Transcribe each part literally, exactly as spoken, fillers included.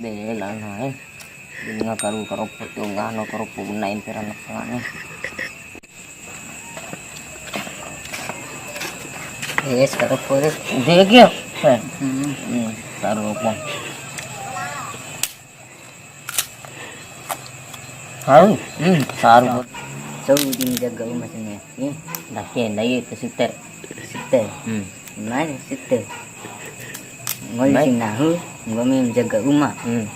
Be la nae. Dinga karu karopo tu ngano karopo guna emperan lapangan. Yes, karopo, yes. Udah lagi ya? Eh. Hmm. Hmm, karopo. Tahu? Hmm, tahu. Sau di jaga uma sini. Ih, ndake, ndai itu siter. Siter. Hmm. Mai siter. Ngoli Mai. Si nahu, nggomi jaga uma. Hmm.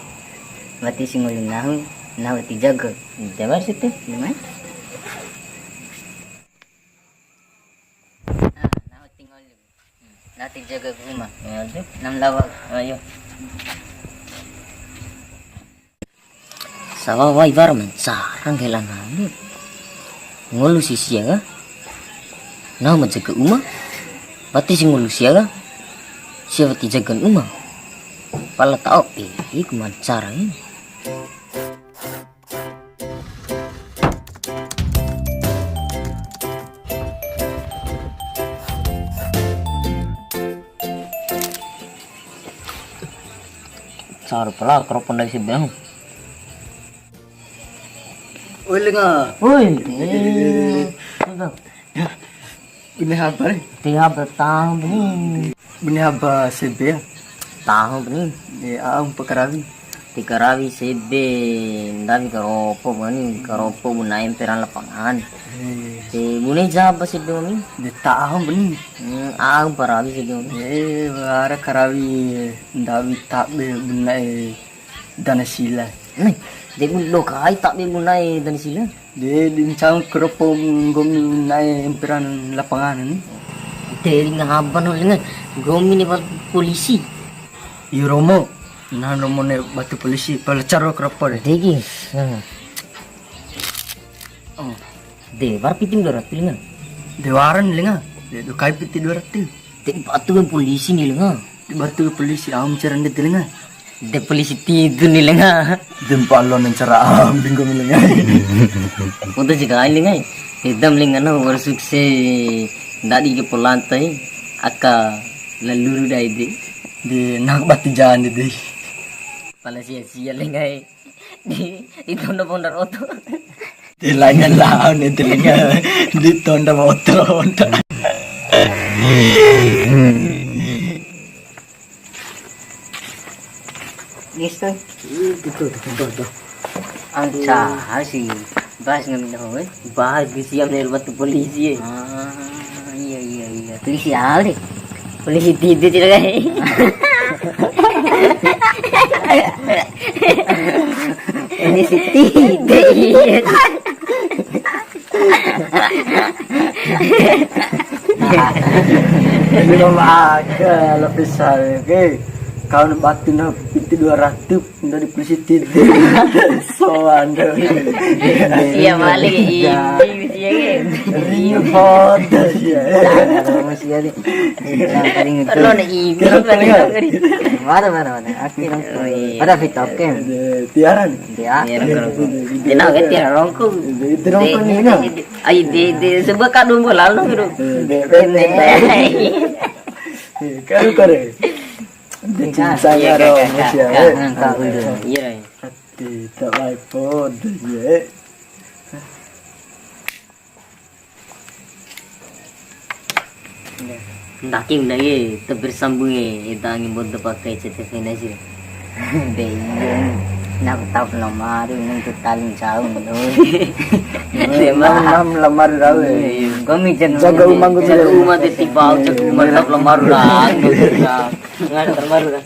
Wati si ngoli nahu, nahu wati jaga. Jamar siter. Mai. Nah, nahu wati ngoli. Nahu wati jaga uma. Aduh. Nam lawa. Ayo. Sawa wai wara ma ncara ngge'e la nami. Ngolu si sia ka. Nahu ma jaga uma. Wati si ngolu sia ka. Sia wati jagan uma. Pala ta'o pe, iku ma ncara ini. Saru pala karopo ndai si beng. Oi, lenga. Oi, eh, eh. Bune haba re. Te haba taho beni. Bune haba sebe ya. Taho beni. De, au mpa karawi. Te karawi sebe, ndawi karopo beni, karopo bune emperan lapangan. Eh. Te bune ja haba sebe mami. De taho beni. Hmm, au mpa rawi sebe mami. Eh, wara karawi ndawi tabe bune dana sila. Nai, de bune do kai tabe bune dana sila. De, di ncau karopo nggomi na'e emperan lapangan ni. De, ringa haba no, ringa. Nggomi ni wal polisi. Iyo romo. Nah, romo ne wati polisi, pala caro karopo de. De, ki. Nah. Oh. De, wara piti dua ratu, ringa. De, wara ni, ringa. De, do kai piti dua ratu. De, batu kan polisi ni, ringa. Di batu polisi, au ma ncara ndede lenga. De polisi tidu ni lenga. De mpalo na ncara ambi nggomi lenga. Untuk jaga ini lenga. Edam lenga na wara sukses. Ndadi ke polanta e. Aka laluru dai de. De nak batu jalan de. Pala sia-sia lenga e. Di, di tonda pondar oto. Di lanya laun itu lenga. Di tonda motor onda. Nisto. Itu tuh, tuh, tuh, tuh. Anca, sih. Bahas ngam dah, weh. Bahas di siang dari batu polisi, eh. Ah, iya, iya, iya. Polisi ale. Polisi tidu tidak, kan? Polisi tidu, iya. Ini mama aga, lebih saya, oke. Kau nak batu, nak piti dua ratu. Ndadi polisi tidu. Soan deh. Iya, balik, iya, iya, iya. Ringu foto, iya. Masih ada. Yang paling itu. Lo nih, ini. Kira paling paling apa? Mana, mana, mana? Aku yang Oh, iya. Ada fit, oke. Tiara nih. Dia. Iya, rongko, rongko. Dia nak ke tiara rongko. Itu rongko De, nih, de, nah. de, de. Ayo, de, de. Sebab kak dua bulan lalu, gitu. De, de, de. Karu, karu. De, cinta Iya, ya, kak, dong, kak, kak, Mas, ya, kak, eh. Nah, kak, udah. Iya, iya. Ati, tak baik podo, ya. Ndake, ndake, tersambung e, eda angi bodo pakai C T V nasi. Be iya, nak tau lamar, nang tu taling jauh, no. Nam, nam lamar rau, eh. Iya, iya. Kami jangan Jaga rumah gua jaga juga. Rumah titip bau, jaga rumah tetap lamar, dah. Nggak ada lamar, dah.